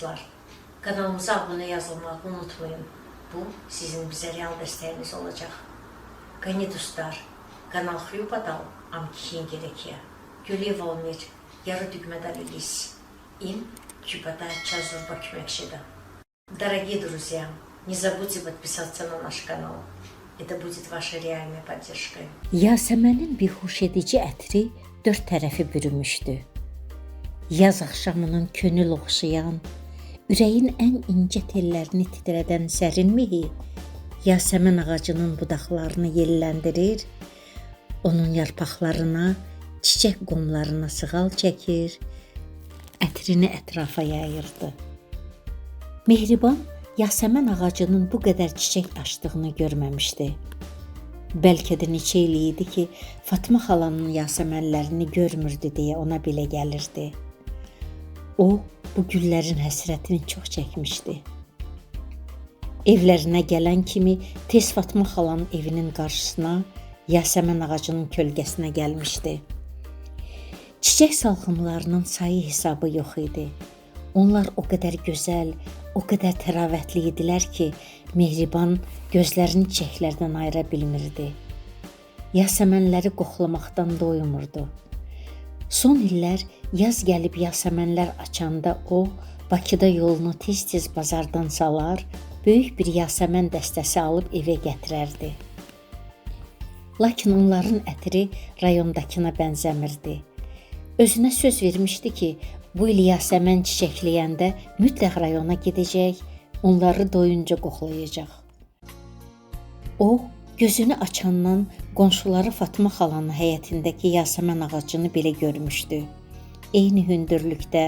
Dostlar, kanalımıza abone yazılmayı unutmayın. Bu sizin bize real desteğiniz olacak. Qani dostlar, kanal Xyubadal am gerekiyor. Gülü volmir, yarı düğmeden lis. Им чупата чазурба кюмекшида. Дорогие друзья, не забудьте подписаться на наш канал. Это будет вашей реальной поддержкой. Yasəmənin bihuş edici ətri dörd tərəfi bürümüşdü. Yaz axşamının könül oxşayan, ürəyin ən incə tellərini titrədən sərin mehi yasəmən ağacının budaqlarını yelləndirir, onun yarpaqlarına, çiçək qomlarına sığal çəkir, ətrini ətrafa yayırdı. Mehriban yasəmən ağacının bu qədər çiçək açdığını görməmişdi. Bəlkə də neçə il idi ki, Fatma xalanın yasəmənlərini görmürdü deyə ona belə gəlirdi. O, bu güllərin həsrətini çox çəkmişdi. Evlərinə gələn kimi tez Fatma xalanın evinin qarşısına, yasəmən ağacının kölgəsinə gəlmişdi. Çiçək salxımlarının sayı hesabı yox idi. Onlar o qədər gözəl, o qədər təravətli idilər ki, Mehriban gözlərini çiçəklərdən ayıra bilmirdi. Yasəmənləri qoxlamaqdan doymurdu. Son illər yaz gəlib yasəmənlər açanda o, Bakıda yolunu tez-tez bazardan salar, böyük bir yasəmən dəstəsi alıb evə gətirərdi. Lakin onların ətri rayondakına bənzəmirdi. Özünə söz vermişdi ki, bu il yasəmən çiçəkləyəndə mütləq rayona gedəcək, onları doyunca qoxlayacaq. O, gözünü açandan qonşuları Fatma xalanın həyətindəki yasəmən ağacını belə görmüşdü. Eyni hündürlükdə,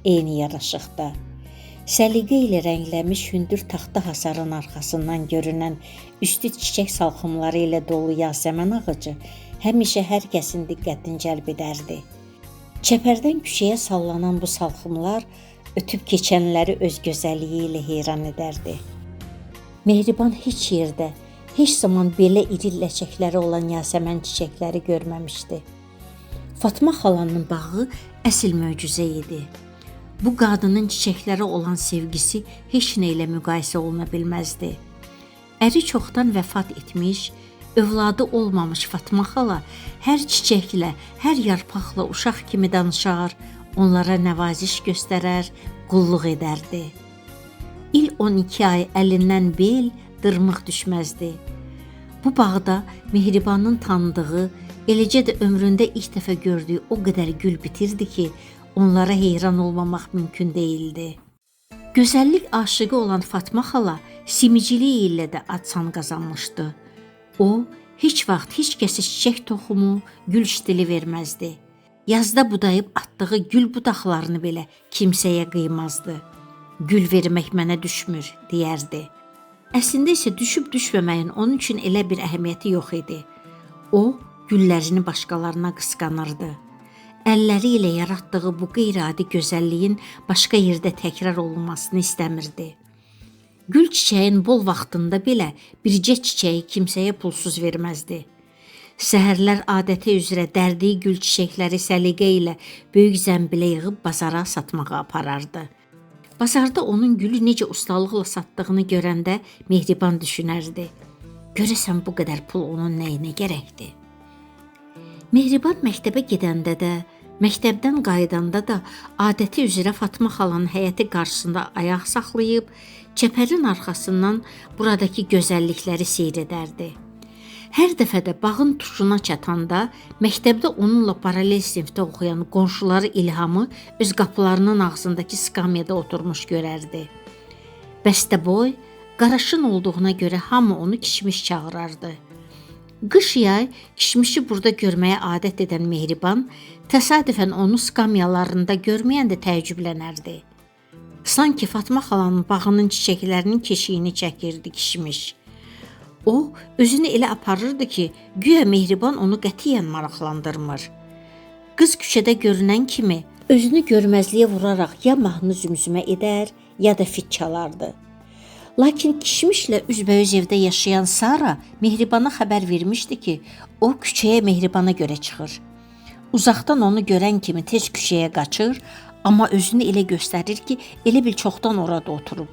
eyni yaraşıqda. Səliqə ilə rənglənmiş hündür taxta hasarın arxasından görünən üstü çiçək salxımları ilə dolu yasəmən ağacı həmişə hər kəsin diqqətini cəlb edərdi. Çəpərdən küçəyə sallanan bu salxımlar ötüb keçənləri öz gözəlliyi ilə heyran edərdi. Mehriban heç yerdə, heç zaman belə iri ləçəkləri olan yasəmən çiçəkləri görməmişdi. Fatma xalanın bağı əsl möcüzə idi. Bu qadının çiçəklərə olan sevgisi heç nə ilə müqayisə oluna bilməzdi. Əri çoxdan vəfat etmiş, övladı olmamış Fatma xala hər çiçəklə, hər yarpaqla uşaq kimi danışar, onlara nəvaziş göstərər, qulluq edərdi. İl 12 ay əlindən bel, dırmıq düşməzdi. Bu bağda Mehribanın tanıdığı, eləcə də ömründə ilk dəfə gördüyü o qədər gül bitirdi ki, onlara heyran olmamaq mümkün deyildi. Gözəllik aşiqi olan Fatma xala simiciliyi ilə də ad-san qazanmışdı. O, heç vaxt heç kəsə çiçək toxumu, gül stili verməzdi. Yazda budayıb atdığı gül budaqlarını belə kimsəyə qıymazdı. Gül vermək mənə düşmür, deyərdi. Əslində isə düşüb düşməməyin onun üçün elə bir əhəmiyyəti yox idi. O, güllərini başqalarına qısqanırdı. Əlləri ilə yaratdığı bu qeyri-adi gözəlliyin başqa yerdə təkrar olunmasını istəmirdi. Gül çiçəyin bol vaxtında belə bircə çiçəyi kimsəyə pulsuz verməzdi. Səhərlər adəti üzrə dərdiyi gül çiçəkləri səliqə ilə böyük zəmbilə yığıb bazara satmağa aparardı. Bazarda onun gülü necə ustalıqla satdığını görəndə Mehriban düşünərdi. Görəsən bu qədər pul onun nəyinə gərəkdi? Mehriban məktəbə gedəndə də, məktəbdən qayıdanda da adəti üzrə Fatma xalanın həyəti qarşısında ayaq saxlayıb, çəpərin arxasından buradakı gözəllikləri seyr edərdi. Hər dəfə də bağın tuşuna çatanda məktəbdə onunla paralel sinifdə oxuyan qonşuları İlhamı öz qapılarının ağzındakı skamyada oturmuş görərdi. Bəstəboy, qaraşın olduğuna görə hamı onu Kişmiş çağırardı. Qış yay Kişmişi burada görməyə adət edən Mehriban təsadüfən onu skamyalarında görməyəndə təəccüblənərdi. Sanki Fatma xalanın bağının çiçəklərinin keşiyini çəkirdi Kişmiş. O, özünü elə aparırdı ki, güya Mehriban onu qətiyyən maraqlandırmır. Qız küçədə görünən kimi özünü görməzliyə vuraraq ya mahnı zümzümə edər, ya da fit çalardı. Lakin Kişmişlə üzbəüz evdə yaşayan Sara Mehribana xəbər vermişdi ki, o küçəyə Mehribana görə çıxır. Uzaqdan onu görən kimi tez küçəyə qaçır, Amma özünü elə göstərir ki, elə bil çoxdan orada oturub.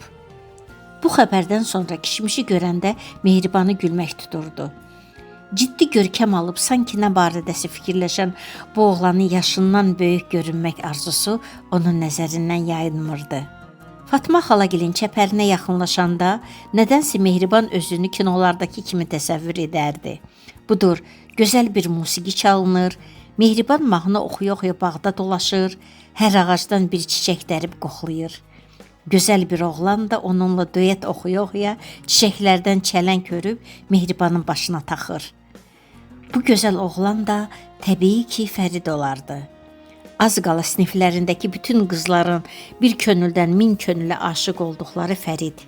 Bu xəbərdən sonra Kişmişi görəndə Mehribanı gülmək tuturdu. Ciddi görkəm alıb sanki nə barədəsə fikirləşən bu oğlanın yaşından böyük görünmək arzusu onun nəzərindən yayınmırdı. Fatma xalagilin çəpərinə yaxınlaşanda nədənsə Mehriban özünü kinolardakı kimi təsəvvür edərdi. Budur, gözəl bir musiqi çalınır, Mehriban mahnı oxuya-oxuya bağda dolaşır, hər ağacdan bir çiçək dərib qoxlayır. Gözəl bir oğlan da onunla duet oxuya-oxuya çiçəklərdən çələng hörüb Mehribanın başına taxır. Bu gözəl oğlan da təbii ki, Fərid olardı. Az qala siniflərindəki bütün qızların bir könüldən min könülə aşiq olduqları Fərid.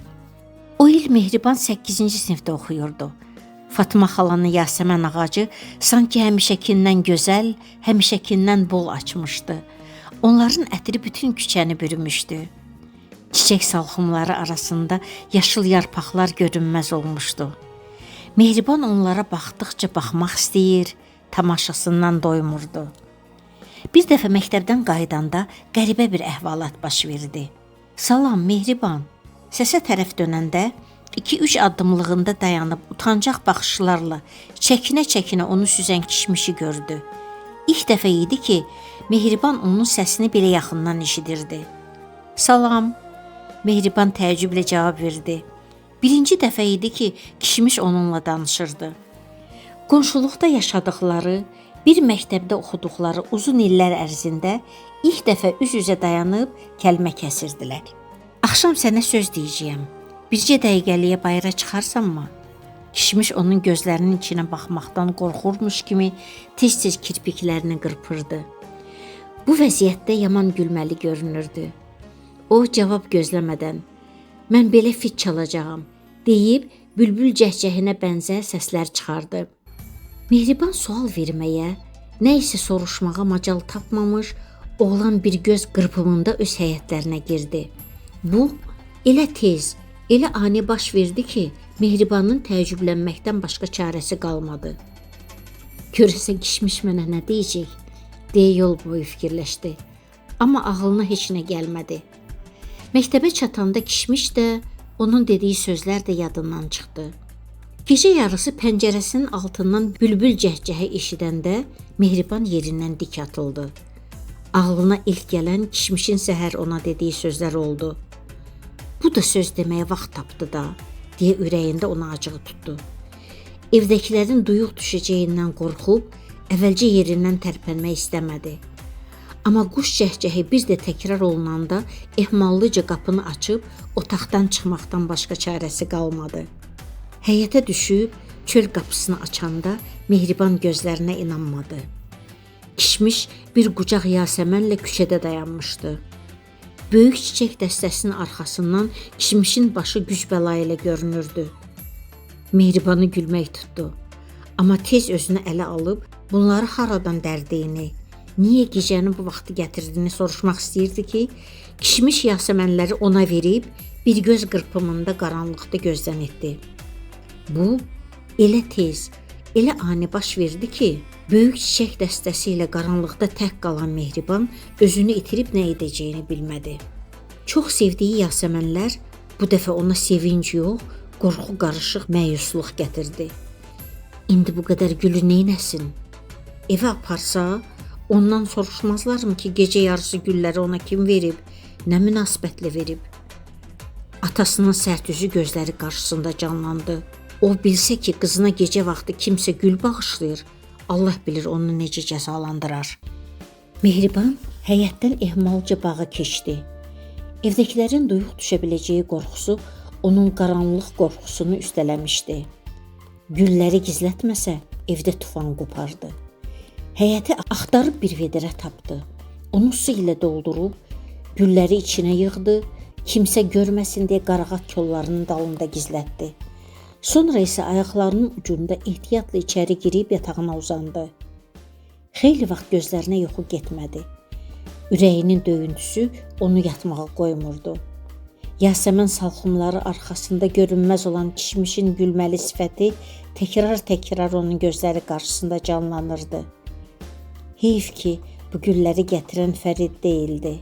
O il Mehriban 8-ci sinifdə oxuyurdu. Fatma xalanın yasəmən ağacı sanki həmişəkindən gözəl, həmişəkindən bol açmışdı. Onların ətri bütün küçəni bürümüşdü. Çiçək salxımları arasında yaşıl yarpaqlar görünməz olmuşdu. Mehriban onlara baxdıqca baxmaq istəyir, tamaşasından doymurdu. Bir dəfə məktəbdən qayıdanda qəribə bir əhvalat baş verdi. "Salam, Mehriban." Səsə tərəf dönəndə 2-3 addımlığında dayanıb utancaq baxışlarla çəkinə-çəkinə onu süzən Kişmişi gördü. İlk dəfə idi ki, Mehriban onun səsini belə yaxından eşidirdi. "Salam." Mehriban təəccüblə cavab verdi. Birinci dəfə idi ki, Kişmiş onunla danışırdı. Qonşuluqda yaşadıqları, bir məktəbdə oxuduqları uzun illər ərzində ilk dəfə üz-üzə dayanıb kəlmə kəsirdilər. "Axşam sənə söz deyəcəyəm. Bircə dəqiqəliyə bayıra çıxarsanmı?" Kişmiş onun gözlərinin içinə baxmaqdan qorxurmuş kimi tez-tez kirpiklərini qırpırdı. Bu vəziyyətdə yaman gülməli görünürdü. O cavab gözləmədən "Mən belə fit çalacağam" deyib bülbül cəhcəhinə bənzər səslər çıxardı. Mehriban sual verməyə, nə isə soruşmağa macal tapmamış, oğlan bir göz qırpımında öz həyətlərinə girdi. Bu elə tez, elə ani baş verdi ki, Mehribanın təəccüblənməkdən başqa çarəsi qalmadı. Görəsən Kişmiş mənə nə deyəcək, deyə yol boyu fikirləşdi. Amma ağlına heç nə gəlmədi. Məktəbə çatanda Kişmiş də, onun dediyi sözlər də yadından çıxdı. Gecə yarısı pəncərəsinin altından bülbül cəhcəhi eşidəndə Mehriban yerindən dik atıldı. Ağlına ilk gələn Kişmişin səhər ona dediyi sözlər oldu. Bu da söz deməyə vaxt tapdı da, deyə ürəyində ona acığı tutdu. Evdəkilərin duyuq düşəcəyindən qorxub, əvvəlcə yerindən tərpənmək istəmədi. Amma quş cəhcəhi bir də təkrar olunanda ehmallıca qapını açıb otaqdan çıxmaqdan başqa çarəsi qalmadı. Həyətə düşüb çöl qapısını açanda Mehriban gözlərinə inanmadı. Kişmiş bir qucaq yasəmənlə küçədə dayanmışdı. Böyük çiçək dəstəsinin arxasından Kişmişin başı güc bəla ilə görünürdü. Mehribanı gülmək tutdu. Amma tez özünü ələ alıb bunları haradan dərdiyini, niyə gecənin bu vaxtı gətirdiyini soruşmaq istəyirdi ki, Kişmiş yasəmənləri ona verib bir göz qırpımında qaranlıqda gözdən etdi. Bu elə tez, elə ani baş verdi ki, böyük çiçək dəstəsi ilə qaranlıqda tək qalan Mehriban özünü itirib nə edəcəyini bilmədi. Çox sevdiyi yasəmənlər bu dəfə ona sevinc yox, qorxu qarışıq məyusluq gətirdi. İndi bu qədər gülü neynəsin? Evə aparsa, ondan soruşmazlarmı ki, gecə yarısı gülləri ona kim verib, nə münasibətlə verib? Atasının sərt üzü gözləri qarşısında canlandı. O bilsə ki, qızına gecə vaxtı kimsə gül bağışlayır, Allah bilir onu necə cəzalandırar. Mehriban həyətdən ehmalca bağa keçdi. Evdəkilərin duyuq düşə biləcəyi qorxusu onun qaranlıq qorxusunu üstələmişdi. Gülləri gizlətməsə evdə tufan qopardı. Həyəti axtarıb bir vedrə tapdı. Onu su ilə doldurub gülləri içinə yığdı, kimsə görməsin deyə qarağat kollarının dalında gizlətdi. Sonra isə ayaqlarının ucunda ehtiyatla içəri girib yatağına uzandı. Xeyli vaxt gözlərinə yuxu getmədi. Ürəyinin döyüntüsü onu yatmağa qoymurdu. Yasəmən salxımları arxasında görünməz olan Kişmişin gülməli sifəti təkrar-təkrar onun gözləri qarşısında canlanırdı. Heyf ki, bu gülləri gətirən Fərid deyildi.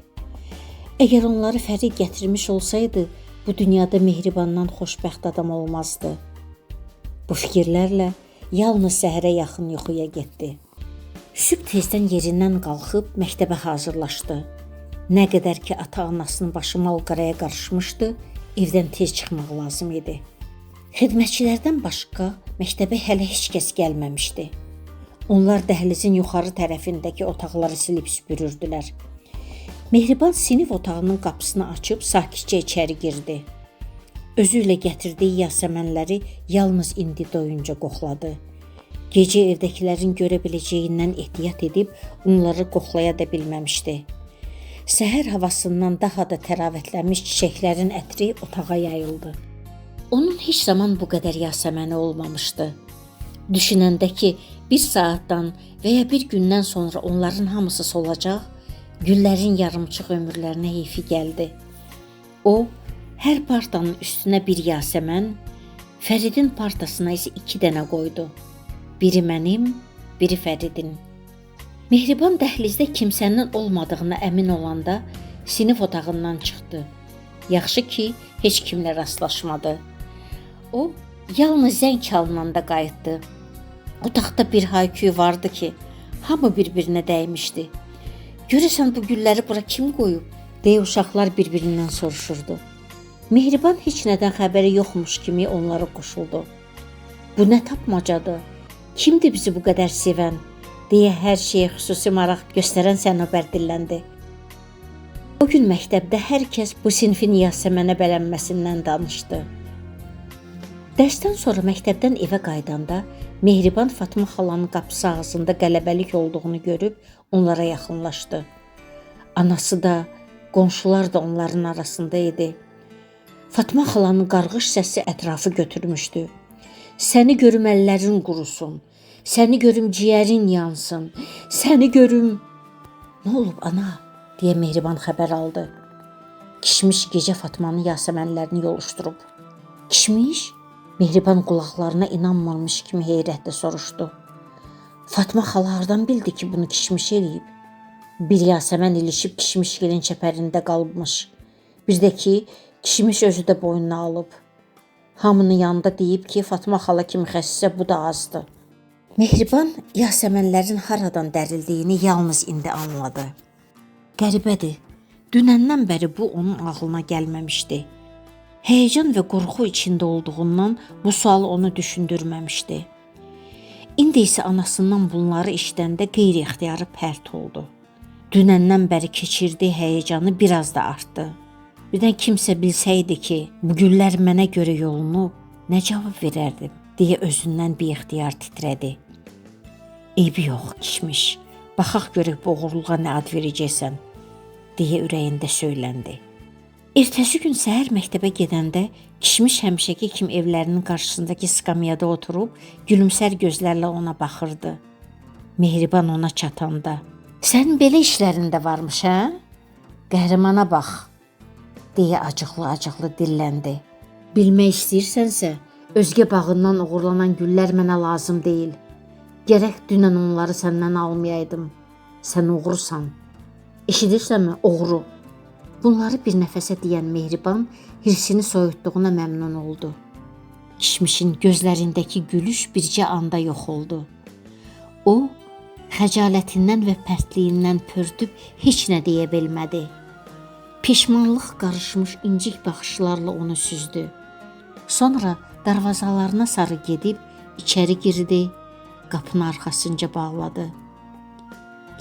Əgər onları Fərid gətirmiş olsaydı, bu dünyada Mehribandan xoşbəxt adam olmazdı. Bu fikirlərlə yalnız səhərə yaxın yuxuya getdi. Sübh tezdən yerindən qalxıb məktəbə hazırlaşdı. Nə qədər ki ata-anasının başı mal-qaraya qarışmışdı, evdən tez çıxmaq lazım idi. Xidmətçilərdən başqa məktəbə hələ heç kəs gəlməmişdi. Onlar dəhlizin yuxarı tərəfindəki otaqları silib süpürürdülər. Mehriban sinif otağının qapısını açıb sakitcə içəri girdi. Özü ilə gətirdiyi yasəmənləri yalnız indi doyunca qoxladı. Gecə evdəkilərin görə biləcəyindən ehtiyat edib onları qoxlaya da bilməmişdi. Səhər havasından daha da təravətlənmiş çiçəklərin ətri otağa yayıldı. Onun heç zaman bu qədər yasəməni olmamışdı. Düşünəndə ki, bir saatdan və ya bir gündən sonra onların hamısı solacaq, güllərin yarımçıq ömürlərinə heyfi gəldi. O, hər partanın üstünə bir yasəmən, Fəridin partasına isə 2 dənə qoydu. Biri mənim, biri Fəridin. Mehriban dəhlizdə kimsənin olmadığına əmin olanda sinif otağından çıxdı. Yaxşı ki, heç kimlə rastlaşmadı. O, yalnız zəng çalınanda qayıtdı. Otaqda bir hayküy vardı ki, hamı bir-birinə dəymişdi. Görəsən bu gülləri bura kim qoyub? Deyə uşaqlar bir-birindən soruşurdu. Mehriban heç nədən xəbəri yoxmuş kimi onlara qoşuldu. Bu nə tapmacadır? Kimdir bizi bu qədər sevən? Deyə hər şeyə xüsusi maraq göstərən Sənubər dilləndi. O gün məktəbdə hər kəs bu sinfin yasəmənə bələnməsindən danışdı. Dərsdən sonra məktəbdən evə qayıdanda Mehriban Fatma xalanın qapısı ağzında qələbəlik olduğunu görüb onlara yaxınlaşdı. Anası da, qonşular da onların arasında idi. Fatma xalanın qarğış səsi ətrafı götürmüşdü. Səni görüm əllərin qurusun, səni görüm ciyərin yansın, səni görüm... Nə olub ana? Deyə Mehriban xəbər aldı. Kişmiş gecə Fatmanın yasəmənlərini yoluşdurub. Kişmiş? Mehriban qulaqlarına inanmamış kimi heyrətlə soruşdu. Fatma xala hardan bildi ki, bunu kişmiş eləyib? Bir yasəmən ilişib kişmişgilin çəpərində qalmış. Bir də ki, kişmiş özü də boynuna alıb. Hamının yanında deyib ki, Fatma xala kimi xəsisə bu da azdı. Mehriban yasəmənlərin haradan dərildiyini yalnız indi anladı. Qəribədir. Dünəndən bəri bu onun ağlına gəlməmişdi. Həyəcan və qorxu içində olduğundan bu sual onu düşündürməmişdi. İndi isə anasından bunları eşidəndə qeyri-ixtiyarı pərt oldu. Dünəndən bəri keçirdiyi həyəcanı biraz da artdı. Birdən kimsə bilsəydi ki, bu güllər mənə görə yolunub, nə cavab verərdim, deyə özündən biixtiyar titrədi. Eybi yox, kişmiş, baxaq görək bu oğurluğa nə ad verəcəksən, deyə ürəyində söyləndi. Ertəsi gün səhər məktəbə gedəndə kişmiş həmişəki kimi evlərinin qarşısındakı skamyada oturub gülümsər gözlərlə ona baxırdı. Mehriban ona çatanda, "Sənin belə işlərin də varmış, hə? Qəhrəmana bax," deyə acıqlı-acıqlı dilləndi. Bilmək istəyirsənsə, özgə bağından oğurlanan güllər mənə lazım deyil. Gərək dünən onları səndən almayaydım. Sən oğrusan. Eşidirsənmi, oğru? Bunları bir nəfəsə deyən Mehriban hirsini soyutduğuna məmnun oldu. Kişmişin gözlərindəki gülüş bircə anda yox oldu. O, xəcalətindən və pərtliyindən pörtüb heç nə deyə bilmədi. Peşmanlıq qarışmış incik baxışlarla onu süzdü. Sonra darvazalarına sarı gedib içəri girdi, qapını arxasınca bağladı.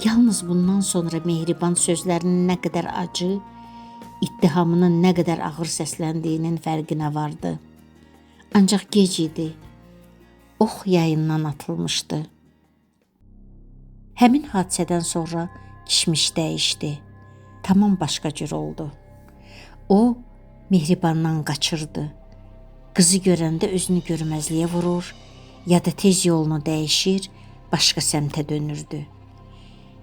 Yalnız bundan sonra Mehriban sözlərinin nə qədər acı, ittihamının nə qədər ağır səsləndiyinin fərqinə vardı. Ancaq gec idi. Ox yayından atılmışdı. Həmin hadisədən sonra kişmiş dəyişdi. Tamam başqa cür oldu. O, Mehribandan qaçırdı. Qızı görəndə özünü görməzliyə vurur, ya da tez yolunu dəyişir, başqa səmtə dönürdü.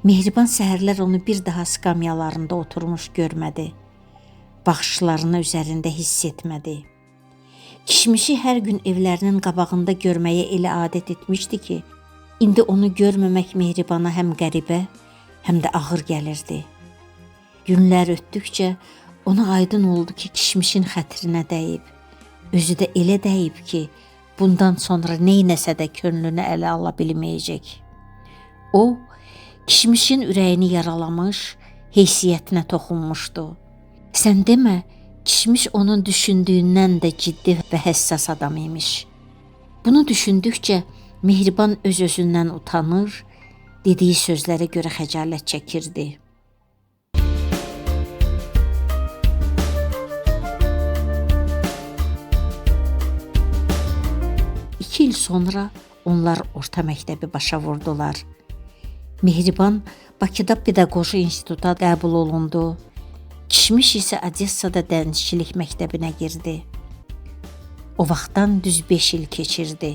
Mehriban səhərlər onu bir daha skamyalarında oturmuş görmədi. Baxışlarını üzərində hiss etmədi. Kişmişi hər gün evlərinin qabağında görməyə elə adət etmişdi ki, indi onu görməmək Mehribana həm qəribə, həm də ağır gəlirdi. Günlər ötdükcə ona aydın oldu ki, kişmişin xətrinə dəyib. Özü də elə dəyib ki, bundan sonra neynəsə də könlünü ələ ala bilməyəcək. O, kişmişin ürəyini yaralamış, heysiyyətinə toxunmuşdu. Sən demə, kişmiş onun düşündüyündən də ciddi və həssas adam imiş. Bunu düşündükcə Mehriban öz-özündən utanır, dediyi sözlərə görə xəcalət çəkirdi. İki il sonra onlar orta məktəbi başa vurdular. Mehriban Bakıda Pedaqoji İnstituta qəbul olundu. Kişmiş isə Odessada dənizçilik məktəbinə girdi. O vaxtdan düz 5 il keçirdi.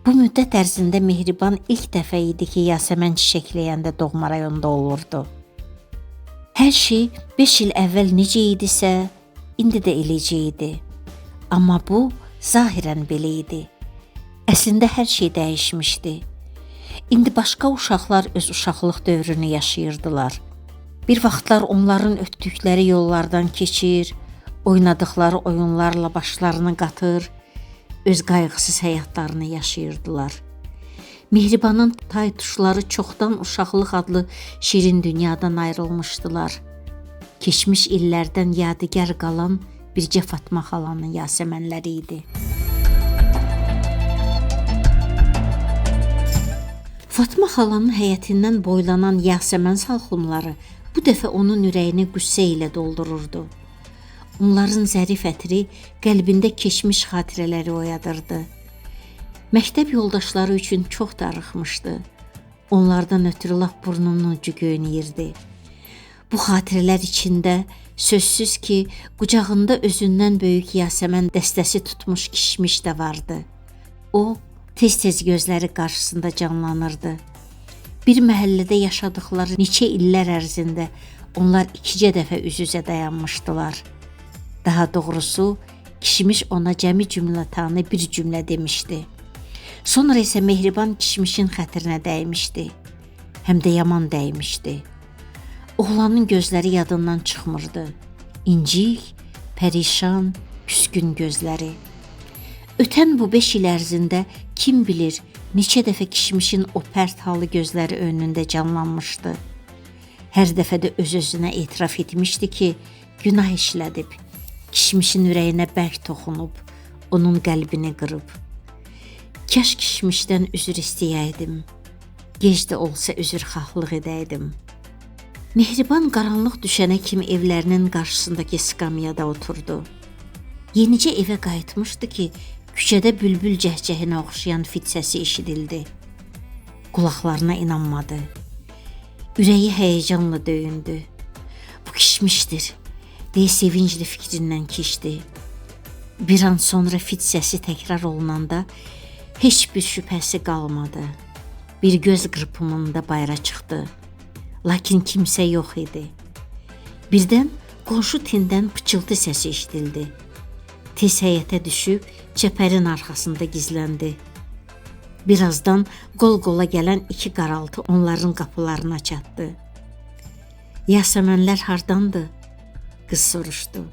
Bu müddət ərzində Mehriban ilk dəfə idi ki, yasəmən çiçəkləyəndə doğma rayonda olurdu. Hər şey 5 il əvvəl necə idisə, indi də eləcə idi. Amma bu zahirən belə idi. Əslində hər şey dəyişmişdi. İndi başqa uşaqlar öz uşaqlıq dövrünü yaşayırdılar. Bir vaxtlar onların ötdükləri yollardan keçir, oynadıqları oyunlarla başlarını qatır, öz qayğısız həyatlarını yaşayırdılar. Mehribanın tay-tuşları çoxdan uşaqlıq adlı şirin dünyadan ayrılmışdılar. Keçmiş illərdən yadigar qalan bircə Fatma xalanın yasəmənləri idi. Fatma xalanın həyətindən boylanan yasəmən salxımları bu dəfə onun ürəyini qüssə ilə doldururdu. Onların zərif ətri qəlbində keçmiş xatirələri oyadırdı. Məktəb yoldaşları üçün çox darıxmışdı. Onlardan ötürü lap burnunun ucu göynəyirdi. Bu xatirələr içində sözsüz ki, qucağında özündən böyük yasəmən dəstəsi tutmuş kişmiş də vardı. O, tez-tez gözləri qarşısında canlanırdı. Bir məhəllədə yaşadıqları neçə illər ərzində onlar ikicə dəfə üz-üzə dayanmışdılar. Daha doğrusu, kişmiş ona cəmi cümlətanı bir cümlə demişdi. Sonra isə Mehriban kişmişin xətrinə dəymişdi. Həm də yaman dəymişdi. Oğlanın gözləri yadından çıxmırdı. İncik, pərişan, küskün gözləri. Ötən bu 5 il ərzində kim bilir neçə dəfə kişmişin o pərt halı gözləri önündə canlanmışdı. Hər dəfə də öz-özünə etiraf etmişdi ki, günah işlədib, kişmişin ürəyinə bərk toxunub, onun qəlbini qırıb. Kaş kişmişdən üzr istəyəydim, gec də olsa üzrxahlıq edəydim. Mehriban qaranlıq düşənə kimi evlərinin qarşısındakı skamyada oturdu. Yenicə evə qayıtmışdı ki, küçədə bülbül cəhcəhinə oxşayan fit səsi eşidildi. Qulaqlarına inanmadı. Ürəyi həyəcanla döyündü. Bu kişmişdir, deyə sevincli fikrindən keçdi. Bir an sonra fit səsi təkrar olunanda heç bir şübhəsi qalmadı. Bir göz qırpımında bayıra çıxdı. Lakin kimsə yox idi. Birdən qonşu tindən pıçıltı səsi eşidildi. Tez həyətə düşüb çəpərin arxasında gizləndi. Birazdan qol-qola gələn iki qaraltı onların qapılarına çatdı. Yasəmənlər hardandır? Qız soruşdu.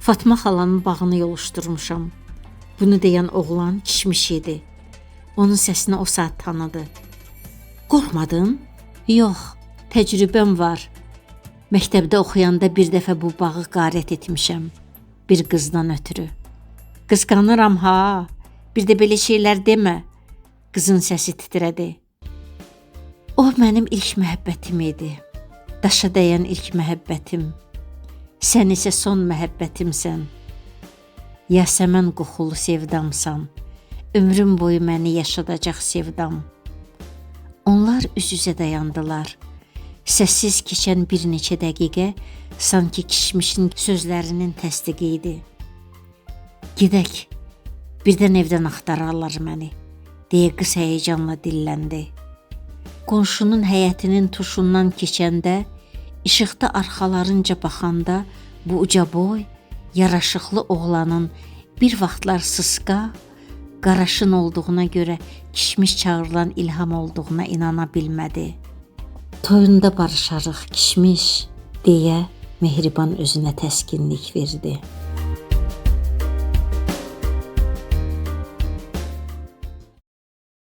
Fatma xalanın bağını yoluşdurmuşam. Bunu deyən oğlan kişmiş idi. Onun səsini o saat tanıdı. Qorxmadın? Yox, təcrübəm var. Məktəbdə oxuyanda bir dəfə bu bağı qarət etmişəm. Bir qızdan ötürü. Qısqanıram ha, bir də belə şeylər demə. Qızın səsi titrədi. O mənim ilk məhəbbətim idi. Daşa dəyən ilk məhəbbətim. Sən isə son məhəbbətimsən. Yasəmən qoxulu sevdamsan. Ömrüm boyu məni yaşadacaq sevdam. Onlar üz-üzə dayandılar. Səssiz keçən bir neçə dəqiqə sanki kişmişin sözlərinin təsdiqi idi. Gedək, birdən evdən axtararlar məni, deyə qız həyəcanla dilləndi. Qonşunun həyətinin tuşundan keçəndə, işıqda arxalarınca baxanda bu ucaboy, yaraşıqlı oğlanın bir vaxtlar sıska, qaraşın olduğuna görə kişmiş çağırılan İlham olduğuna inana bilmədi. Toyunda barışarıq kişmiş. deyə Mehriban özünə təskinlik verdi.